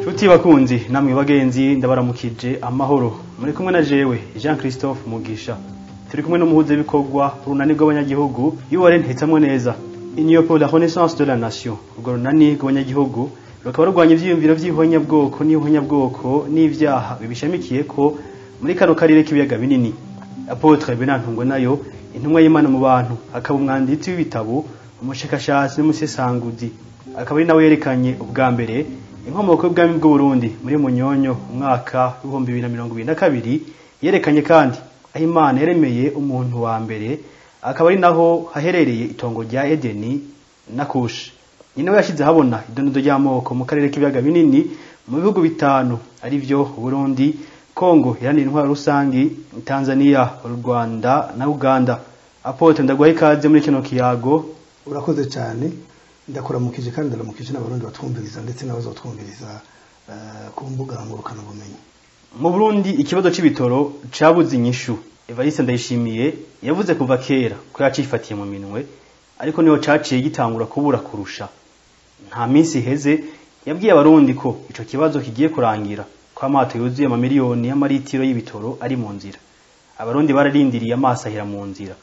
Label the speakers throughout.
Speaker 1: Nshuti bakunzi namwe bagenzi, ndabaramukije amahoro. Muri kumwe na jewe Jean Christophe Mugisha. Turi kumwe n'umuhuzabikorwa urunani rw'abanyagihugu URN Hitamwo Neza, Union pour la Renaissance de la Nation. Urwo runani rw'abanyagihugu rukaba rurwanya ivyiyumviro vy'ihonyabwoko n'ihonyabwoko n'ivyaha bibishamikiye ko muri kano karere k'ibiyaga binini. Apôtre Bernard Ntungwanayo, intumwa y'Imana mu bantu, akaba umwanditsi w'ibitabo, umushakashatsi n'umusesanguzi, akaba ari nawe yerekanye ubwa mbere inkomoko y'ubwami bw'u Burundi muri Munyonyo umwaka w'2022. Yerekanye kandi aho Imana yaremeye umuntu wa mbere, akaba ari naho haherereye itongo rya Edeni na Kushi. Ni nawe yashize habona idondo ry'amoko mu karere k'ibiyaga binini mu bihugu bitanu, ari byo Burundi, Kongo iharanira intwaro rusangi, Tanzania, u Rwanda na Uganda. Apôtre, ndaguha ikaze muri kino kiyago.
Speaker 2: Urakoze cyane, ndakuramukije kandi ndaramukije n'Abarundi batwumviriza ndetse n'abazotwumviriza ku mbuga ngurukanabumenyi.
Speaker 1: Mu Burundi ikibazo c'ibitoro cabuze inyishu. Evariste Ndayishimiye yavuze kuva kera ko yacifatiye mu minwe, ariko niho caciye gitangura kubura kurusha. Nta minsi iheze yabwiye Abarundi ko ico kibazo kigiye kurangira, ko amato yuzuye amamiliyoni y'amaritiro y'ibitoro ari mu nzira. Abarundi bararindiriye, amaso ahera mu nzira.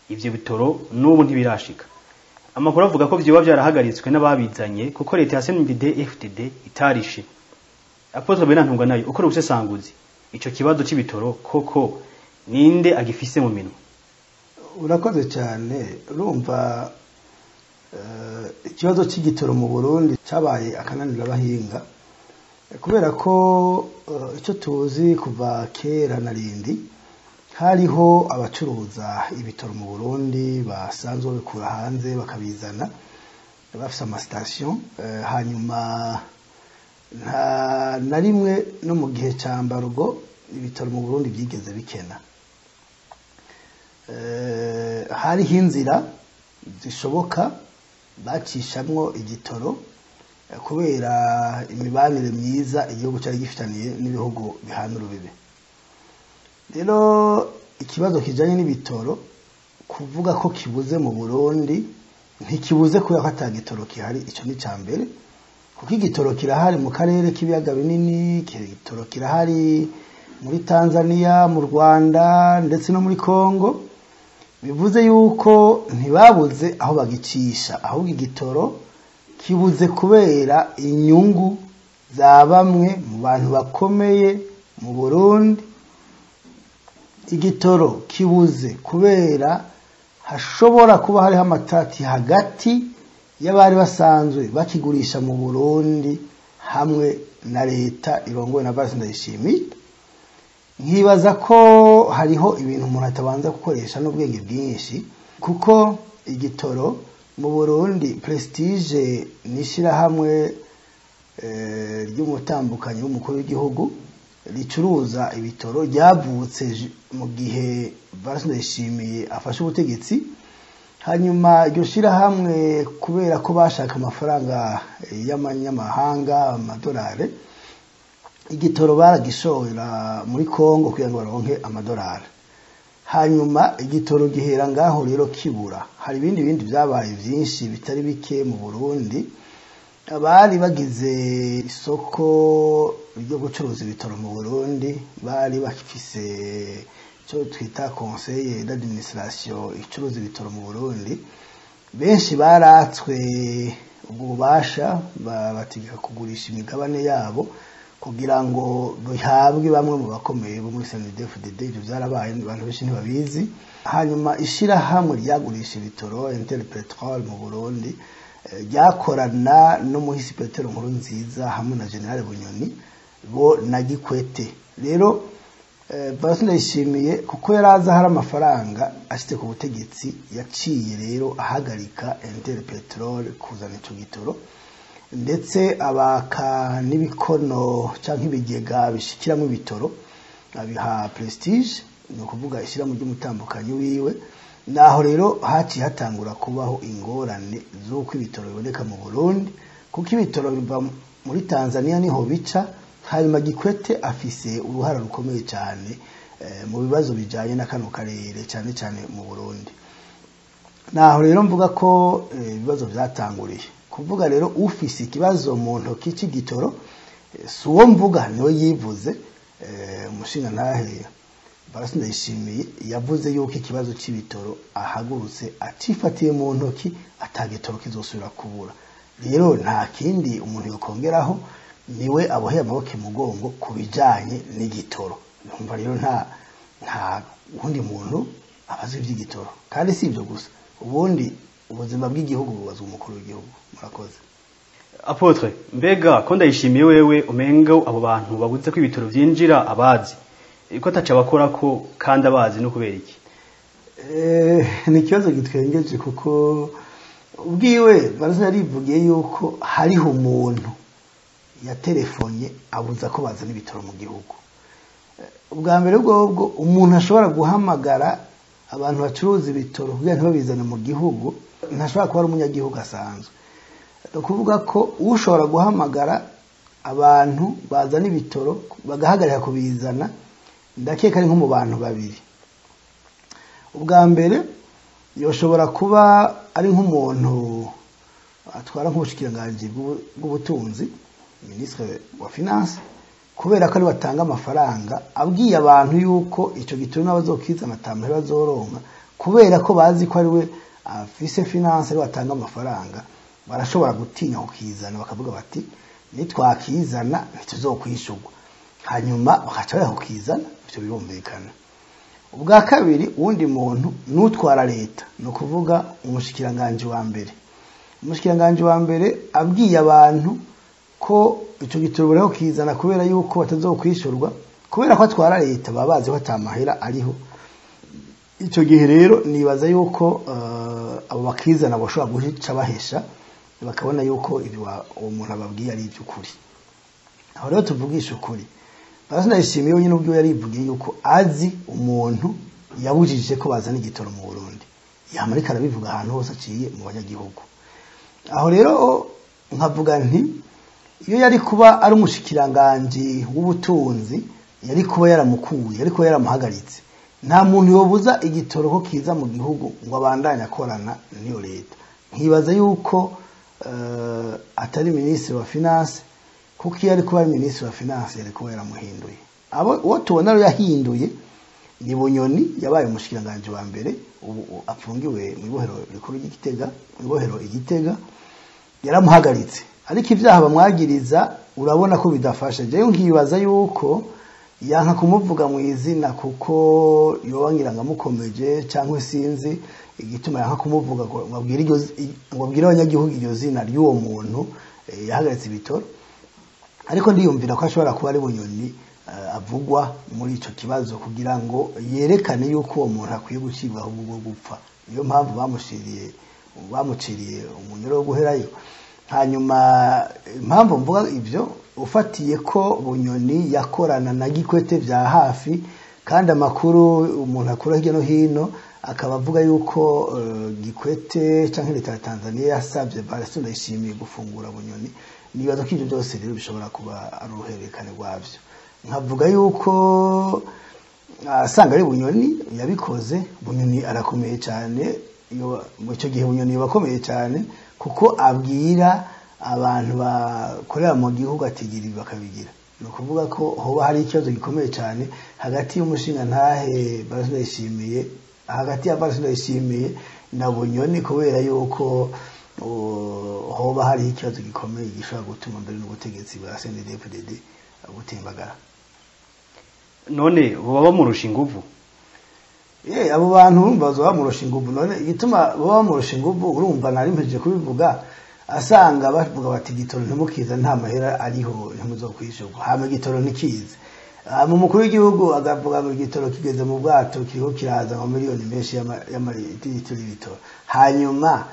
Speaker 1: Ivyo bitoro n'ubu ntibirashika. Amakuru avuga ko vyoba vyarahagaritswe n'ababizanye kuko leta ya CNDD FDD itarishe. Apôtre Bernard Ntungwanayo, ukora ubusesanguzi, ico kibazo c'ibitoro koko ninde agifise mu minwe?
Speaker 2: Urakoze cyane. Urumva, ikibazo cy'igitoro mu Burundi cyabaye akananira abahinga, kubera ko icyo tuzi kuva kera na rindi hariho abacuruza ibitoro mu Burundi basanzwe babikura hanze bakabizana, bafise amasitasiyo. Hanyuma nta na rimwe no mu gihe cya embargo ibitoro mu Burundi byigeze bikena. Hariho inzira zishoboka bacishamwo igitoro, kubera imibanire myiza igihugu cyari gifitaniye n'ibihugu bihana urubibe. Rero ikibazo kijanye n'ibitoro, kuvuga ko kibuze mu Burundi, ntikibuze kubera ko ata gitoro gihari. Ico ni ca mbere, kuko igitoro kirahari mu karere k'ibiyaga binini, igitoro kirahari muri Tanzania, mu Rwanda ndetse no muri Congo. Bivuze yuko ntibabuze aho bagicisha, ahubwo igitoro kibuze kubera inyungu za bamwe mu bantu bakomeye mu Burundi. Igitoro kibuze kubera hashobora kuba hariho amatati hagati y'abari basanzwe bakigurisha mu Burundi hamwe na leta irongowe na Evariste Ndayishimiye. Nkibaza ko hariho ibintu umuntu atabanza gukoresha n'ubwenge bwinshi, kuko igitoro mu Burundi, Prestige ni ishyirahamwe ry'umutambukanyi w'umukuru w'igihugu ricuruza ibitoro, ryavutse mu gihe Evariste Ndayishimiye afashe ubutegetsi. Hanyuma iryo shyirahamwe, kubera ko bashaka amafaranga y'amanyamahanga, amadolari, igitoro baragishora muri Kongo kugira ngo baronke amadolari. Hanyuma igitoro gihera ngaho rero kibura. Hari ibindi bindi byabaye byinshi bitari bike mu Burundi. Abari bagize isoko ryo gucuruza ibitoro mu Burundi bari bafise icyo twita conseil d'administration icuruza ibitoro mu Burundi, benshi baratswe ubwo bubasha, babategeka kugurisha imigabane yabo kugira ngo bihabwe bamwe mu bakomeye bo muri CNDD-FDD. Ibyo byarabaye, abantu benshi ntibabizi. Hanyuma ishirahamwe ryagurisha ibitoro, Interpetrol mu Burundi, ryakorana n'umuhisi Petero Nkurunziza hamwe na General Bunyoni bo na Gikwete. Rero Evariste Ndayishimiye, kuko yari azi ahari amafaranga, ashitse ku butegetsi yaciye rero ahagarika Interpetrol kuzana ico gitoro, ndetse abaka n'ibikono canke ibigega bishikiramo ibitoro abiha Prestige, ni ukuvuga ishyirahamwe ry'umutambukanyi wiwe. Naho rero haciye hatangura kubaho ingorane z'uko ibitoro biboneka mu Burundi, kuko ibitoro biva muri Tanzania niho bica. Hanyuma Gikwete afise uruhara rukomeye cyane mu bibazo bijanye na kano karere, cyane cyane mu Burundi. Naho rero mvuga ko ibibazo byatanguriye. Kuvuga rero ufise ikibazo mu ntoki c'igitoro Si uwo mvuga, niwe yivuze. Umushinga ntahe Barasi Ndayishimiye yavuze yuko ikibazo c'ibitoro ahagurutse acifatiye mu ntoki, atagitoro kizosubira kubura. Rero nta kindi umuntu yokongeraho, niwe aboheye amaboko imugongo ku bijanye n'igitoro. Numva rero nta wundi muntu abazi ivy'igitoro. Kandi si ibyo gusa, ubundi ubuzima bw'igihugu bubazwa umukuru w'igihugu. Murakoze.
Speaker 1: Apôtre, mbega ko Ndayishimiye wewe umenga abo bantu babuze ko ibitoro vyinjira abazi, ko ataca bakora ko kandi abazi, no kubera iki?
Speaker 2: Ni ikibazo gitwengeje, kuko ubwiwe Barasi yarivugiye yuko hariho umuntu yaterefonye abuza ko bazana ibitoro mu gihugu. Ubwa mbere bwobwo, umuntu ashobora guhamagara abantu bacuruza ibitoro kugira ntibabizane mu gihugu ntashobora kuba ari umunyagihugu asanzwe. Ni ukuvuga ko ushobora guhamagara abantu bazana ibitoro bagahagarika kubizana, ndakeka ari nko mu bantu babiri. Ubwa mbere yoshobora kuba ari nk'umuntu atwara nk'ubushikiranganji bw'ubutunzi, ministre wa finance, kubera ko ari batanga amafaranga. Abwiye abantu yuko ico gitoro n'abazokizana atamahera bazoronka, kubera ko bazi ko ari we afise finance, ari batanga amafaranga, barashobora gutinya kukizana, bakavuga bati nitwakizana ntituzokwishurwa, hanyuma bakaca bareka kukizana. Ivyo birumvikana. Ubwa kabiri, uwundi muntu n'utwara leta, ni ukuvuga umushikiranganji wa mbere. Umushikiranganji wa mbere abwiye abantu ko ico gitoro bariko kizana kubera yuko batazokwishurwa, kubera ko atwara leta baba bazi ko atamahera ariho. Ico gihe rero nibaza yuko abo bakizana bashobora guca bahesha, bakabona yuko ibyo uwo muntu ababwiye ari iby'ukuri. Aho rero tuvugisha ukuri, Barasi Ndayishimiye wenyine ubwo yarivugiye yuko azi umuntu yabujije ko bazana igitoro mu Burundi, yamarika arabivuga ahantu hose aciye mu banyagihugu. Aho rero nkavuga nti iyo yari kuba ari umushikiranganji w'ubutunzi, yari kuba yaramukuye, yari kuba yaramuhagaritse. Nta muntu yobuza igitoro ko kiza mu gihugu ngo abandanye akorana n'iyo leta. Nkibaza yuko atari minisitiri wa finance, kuko iyo ari kuba ari minisitiri wa finance yari kuba yaramuhinduye. Abo uwo tubona rero yahinduye ni Bunyoni, yabaye umushikiranganji wa mbere, ubu apfungiwe mu ibohero rikuru ry'Igitega, mu ibohero Igitega. Yaramuhagaritse, ariko ibyaha bamwagiriza urabona ko bidafasha. Jewe nkibaza yuko yanka kumuvuga mu izina kuko yoba ngira ngo amukomeje, cyangwa sinzi igituma yanka kumuvuga ngo abwire abanyagihugu iryo zina ry'uwo muntu yahagaritse ibitoro. Ariko ndiyumvira ko ashobora kuba ari Bunyoni avugwa muri ico kibazo, kugira ngo yerekane yuko uwo muntu akwiye gucibwa ahubwo bwo gupfa. Niyo mpamvu bamuciriye umunyoro wo guherayo. Hanyuma impamvu mvuga ibyo, ufatiye ko Bunyoni yakorana na Gikwete bya hafi, kandi amakuru umuntu akura hirya no hino akaba avuga yuko Gikwete canke leta ya Tanzania yasabye Barasi Ndayishimiye gufungura Bunyoni, nibaza ko ibyo byose rero bishobora kuba ari uruhererekane rwabyo. Nkavuga yuko asanga ari Bunyoni yabikoze. Bunyoni arakomeye cyane mu icyo gihe, Bunyoni yabakomeye cyane kuko abwira abantu bakorera mu gihugu atigira ibi bakabigira. Ni ukuvuga ko hoba hari ikibazo gikomeye cyane hagati y'umushinga ntahe Barasi Ndayishimiye, hagati ya Barasi Ndayishimiye na Bunyoni, kubera yuko hoba hari ikibazo gikomeye gishobora gutuma mbere n'ubutegetsi bwa CNDD-FDD butembagara.
Speaker 1: None boba bamurusha inguvu?
Speaker 2: Abo bantu urumva bazoba bamurusha inguvu. None igituma baba bamurusha inguvu, urumva nari mpejeje kubivuga, asanga bavuga bati igitoro ntimukiza, nta mahera ariho, ntimuzokwishurwa, hama igitoro ntikize. Hama umukuru w'igihugu akavuga ngo igitoro kigeze mu bwato, kiriko kiraza ngo miliyoni menshi y'amalitiro y'ibitoro, hanyuma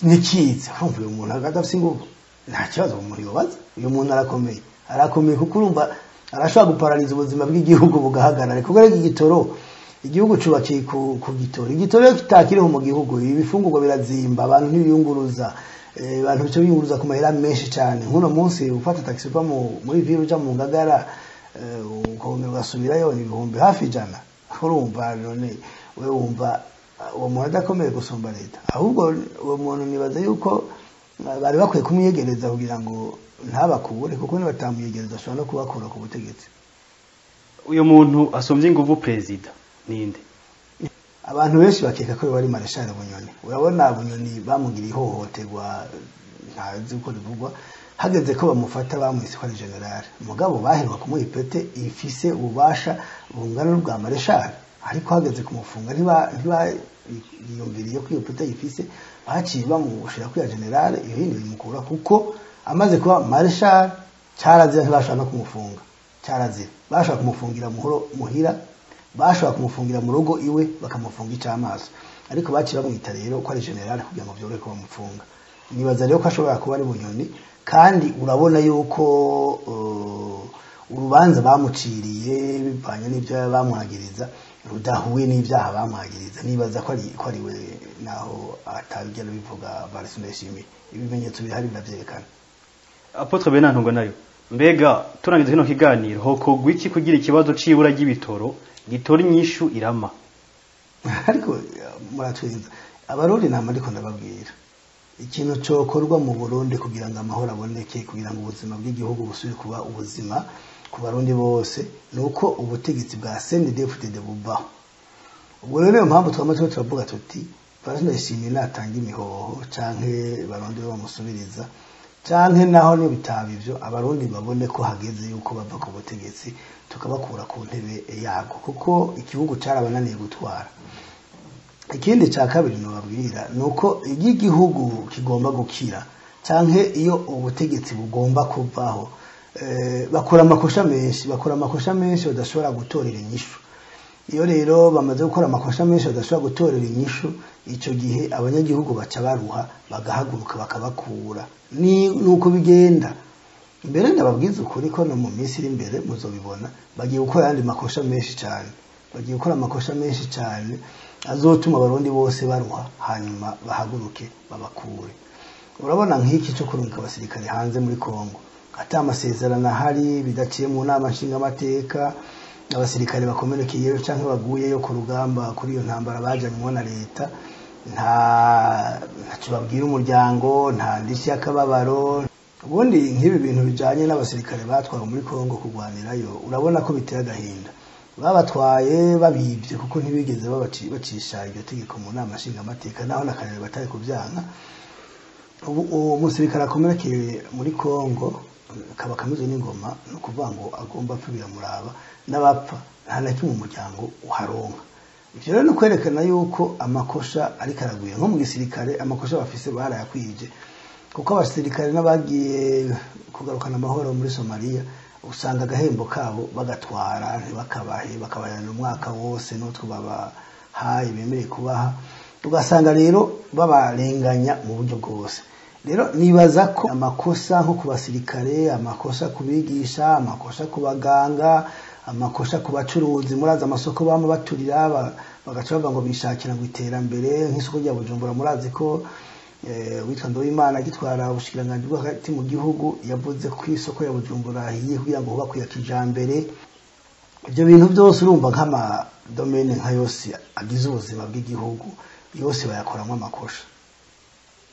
Speaker 2: ntikize. Urumva uyu muntu adafise inguvu, nta kibazo umuntu yobaza. Uyu muntu arakomeye, arakomeye, kuko urumva arashobora guparariza ubuzima bw'igihugu bugahagarara, kuko ariko igitoro, igihugu cubakiye ku gitoro. Igitoro iyo kitakiriho mu gihugu, ibifungurwa birazimba, abantu ntibiyunguruza, abantu bica biyunguruza ku mahera menshi cyane. Nk'uno munsi ufata taxi uva muri ville uja mu Ngagara, ukongera ugasubirayo, ni ibihumbi hafi 100. Urumva none we wumva uwo muntu adakomeye gusumba leta? Ahubwo uwo muntu nibaza yuko Bari bakwiye kumwiyegereza kugira ngo ntabakure, kuko nibatamwiyegereza ashobora no kubakura ku butegetsi.
Speaker 1: Uyo muntu asomvye inguvu perezida ninde?
Speaker 2: Abantu benshi bakeka ko bari Marshal Bunyoni. Urabona Bunyoni bamugiriye ihohoterwa ntazi uko rivugwa, hageze ko bamufata bamwise ko ari general, mugabo baheruka kumuha ipete ifise ububasha bungana n'ubwa Marshal, ariko hageze kumufunga ntiba yiyumviriye ko iyo pete ifise, baciye bamushira ko ya general, iyo yindi bimukura, kuko amaze kuba Marshal cyarazira, ntibashobora no kumufunga, cyarazira. Bashobora kumufungira muhoro muhira, bashobora kumufungira mu rugo iwe, bakamufunga icamaso, ariko baciye bamwita rero ko ari general kugira ngo vyorohe ko bamufunga. Nibaza rero ko ashobora kuba ari Bunyoni, kandi urabona yuko urubanza bamuciriye bivanye n'ibyo bamwagiriza rudahuye n'ibyaha bamwagiriza. Nibaza ko ari we, naho atabigera bivuga Evariste Ndayishimiye, ibimenyetso bihari biravyerekana.
Speaker 1: Apôtre Bernard Ntungwanayo, mbega turangiza kino kiganiro, hokorwa iki kugira ikibazo c'ibura ry'ibitoro gitora inyishu irama?
Speaker 2: Ariko muratwiza Abarundi, nama ariko ndababwira ikintu cokorwa mu Burundi kugira ngo amahoro aboneke, kugira ngo ubuzima bw'igihugu busubire kuba ubuzima ku Barundi bose, nuko ubutegetsi bwa CNDD-FDD buvaho. Ubwo rero niyo mpamvu twama turiko turavuga tuti Evariste Ndayishimiye natanga imihoho, canke Barundi bamusubiriza, canke naho niyo bitaba ivyo, Abarundi babone ko hageze yuko bava ku butegetsi, tukabakura ku ntebe yabwo, kuko igihugu carabananiye gutwara. Ikindi cya kabiri nobabwira ni uko iyo igihugu kigomba gukira, canke iyo ubutegetsi bugomba kuvaho, bakora amakosa menshi, bakora amakosa menshi badashobora gutorera inyishu. Iyo rero bamaze gukora amakosa menshi badashobora gutorera inyishu, ico gihe abanyagihugu baca baruha, bagahaguruka, bakabakura. Ni nuko bigenda. Mbere ndababwiza ukuri ko no mu minsi iri imbere muzobibona, bagiye gukora ayandi makosa menshi cyane, bagiye gukora amakosa menshi cyane azotuma Abarundi bose baruha, hanyuma bahaguruke babakure. Urabona nk'iki cyo kurungika abasirikare hanze muri Kongo ata amasezerano ahari, bidaciye mu nama nshingamateka, abasirikare bakomerekeyeyo canke baguyeyo ku rugamba kuri iyo ntambara bajanywe na leta, ntaco babwira umuryango, nta ndishyi y'akababaro. Ubundi nk'ibi bintu bijanye n'abasirikare batwawe muri Kongo kurwanirayo, urabona ko biteye agahinda. Babatwaye babibye, kuko ntibigeze bacisha iryo tegeko mu nama nshingamateka, naho nakarere batari kubyanka. Ubu uwo musirikare akomerekeye muri Kongo kaba kameze n'ingoma, ni ukuvuga ngo agomba apfa biramuraba, n'abapfa nta na kimwe umuryango uharonka. Ivyo rero ni ukwerekana yuko amakosa ariko aragwira. Nko mu gisirikare amakosa bafise barayakwije, kuko abasirikare n'abagiye kugarukana amahoro muri Somaliya usanga agahembo kabo bagatwara ntibakabahe, bakabayanira umwaka wose n'utwo babahaye bemereye kubaha, ugasanga rero babarenganya mu buryo bwose. Rero nibaza ko amakosa nko ku basirikare, amakosa ku bigisha, amakosa ku baganga, amakosa ku bacuruzi, murazi amasoko bama baturira, bagaca bavuga ngo bishakira ngo iterambere, nk'isoko rya Bujumbura. Murazi ko witwa Ndoyimana agitwara ubushikiranganji bwo hagati mu gihugu yavuze ko isoko ya Bujumbura ahiye kugira ngo hubakwe ya kijambere. Ibyo bintu byose urumva nk'amadomene nka yose agize ubuzima bw'igihugu yose bayakoramo amakosa,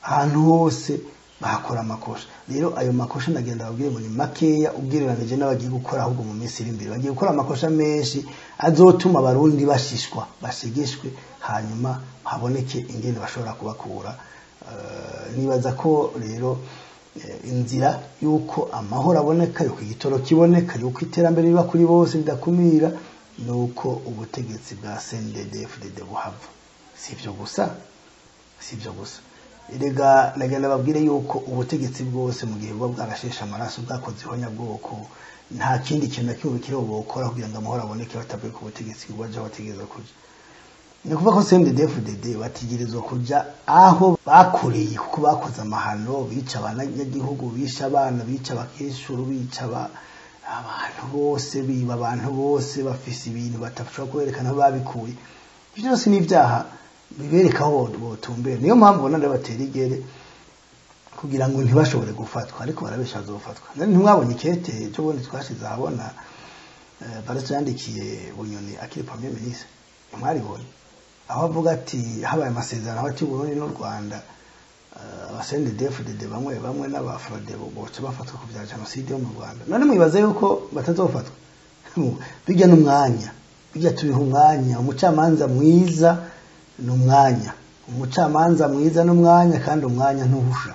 Speaker 2: ahantu hose bahakora amakosa. Rero ayo makosa ndagenda babwire ngo ni makeya ugereranije n'abagiye gukora, ahubwo mu minsi iri imbere bagiye gukora amakosa menshi azotuma Abarundi bashishwa, bashegeshwe, hanyuma haboneke ingene bashobora kubakura. Nibaza ko rero inzira y'uko amahoro aboneka, yuko igitoro kiboneka, yuko iterambere riba kuri bose ridakumira, ni uko ubutegetsi bwa CNDD-FDD buhava. Si ibyo gusa, si ibyo gusa. Erega nagenda babwire yuko ubutegetsi bwose mu gihe buba bwarasheshe amaraso, bwakoze ihonyabwoko, nta kindi kintu na kimwe bikiriho bokora kugira ngo amahoro aboneke batavuye ku butegetsi ngo baje aho bategerezwa kuja. Ni ukuvuga ko CNDD-FDD bategerezwa kuja aho bakoreye, kuko bakoze amahano, bica abanyagihugu, bisha abana, bica abakecuru, bica abantu bose, biba abantu bose, bafise ibintu badashobora kwerekana aho babikuye. Ivyo byose ni ibyaha bibereka aho botumbera. Niyo mpamvu ubona rero batera igere kugira ngo ntibashobore gufatwa, ariko barabesha, bazofatwa. None ntimwabonye ikete ejo bundi twashize ahabona, Baretse yandikiye Bunyoni akiri premier ministre? Ntimwaribonye aho avuga ati habaye amasezerano hagati y'Uburundi n'u Rwanda? Aba CNDD-FDD bamwe bamwe n'abafrodebo boca bafatwa ku bya jenoside yo mu Rwanda. None mwibaze yuko batazofatwa? Bijya n'umwanya, bijya tubiha umwanya. Umucamanza mwiza ni umwanya, umucamanza mwiza n'umwanya, kandi umwanya ntuhusha.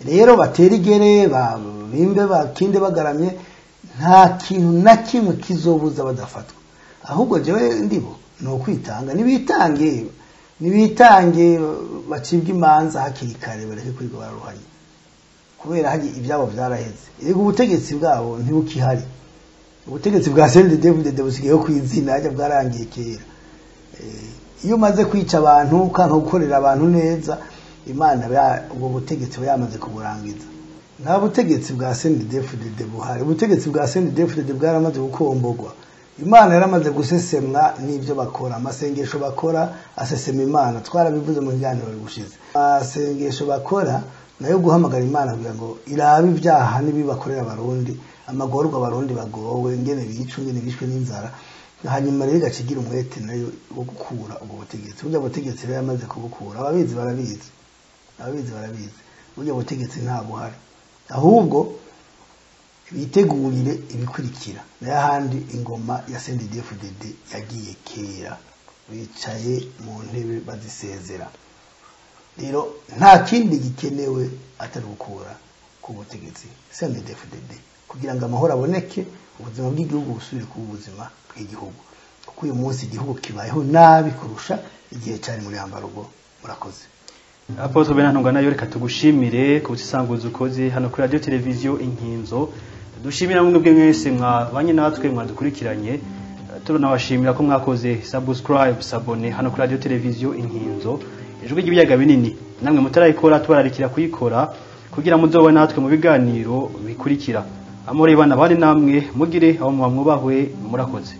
Speaker 2: Rero batera igere, bimbe, bakinde bagaramye, nta kintu na kimwe kizobuza badafatwa. Ahubwo jewe ndibo ni ukwitanga, nibitange, nibitange bacibwe imanza hakiri kare, bareke kwiga bararuhanye, kubera haji ibyabo byaraheze. Erega ubutegetsi bwabo ntibukihari, ubutegetsi bwa CNDD-FDD busigayeho ku izina, hajya bwarangiye kera. Iyo umaze kwica abantu, ukanka gukorera abantu neza, Imana ubwo butegetsi buba yamaze kuburangiza. Nta butegetsi bwa CNDD-FDD buhari, ubutegetsi bwa CNDD-FDD bwaramaze gukomborwa. Imana yaramaze gusesemwa n'ibyo bakora, amasengesho bakora asesema Imana, twarabivuze mu biganiro bigushize. Amasengesho bakora nayo guhamagara Imana kugira ngo irabe ibyaha n'ibibakorera Abarundi, amagorwa Abarundi bagowe, ingene bicwa, ingene bishwe n'inzara, hanyuma rero igaca igira umwete nayo wo gukura ubwo butegetsi. Burya butegetsi rero yamaze kubukura, ababizi barabizi, ababizi barabizi, burya butegetsi nta buhari, ahubwo bitegurire ibikurikira. Nayo ahandi ingoma ya CNDD-FDD yagiye kera, bicaye mu ntebe bazisezera. Rero nta kindi gikenewe atari gukura ku butegetsi CNDD-FDD kugira ngo amahoro aboneke, ubuzima bw'igihugu busubire kuba ubuzima bw'igihugu, kuko uyu munsi igihugu kibayeho nabi kurusha igihe cyari muri embargo. Murakoze.
Speaker 1: Apôtre Bernard Ntunganayo, reka tugushimire ku busisanguzi ukoze hano kuri radio televiziyo Inkinzo. Dushimira mwebwe mwese mwabanye natwe, mwadukurikiranye. Turanabashimira ko mwakoze subscribe, s'abonner hano kuri radio televiziyo Inkinzo, ijwi ry'ibiyaga binini. Namwe mutarayikora, tubararikira kuyikora kugira muzobe natwe mu biganiro bikurikira. Amore bana bari namwe, mugire aho muba mwubahwe. Murakoze.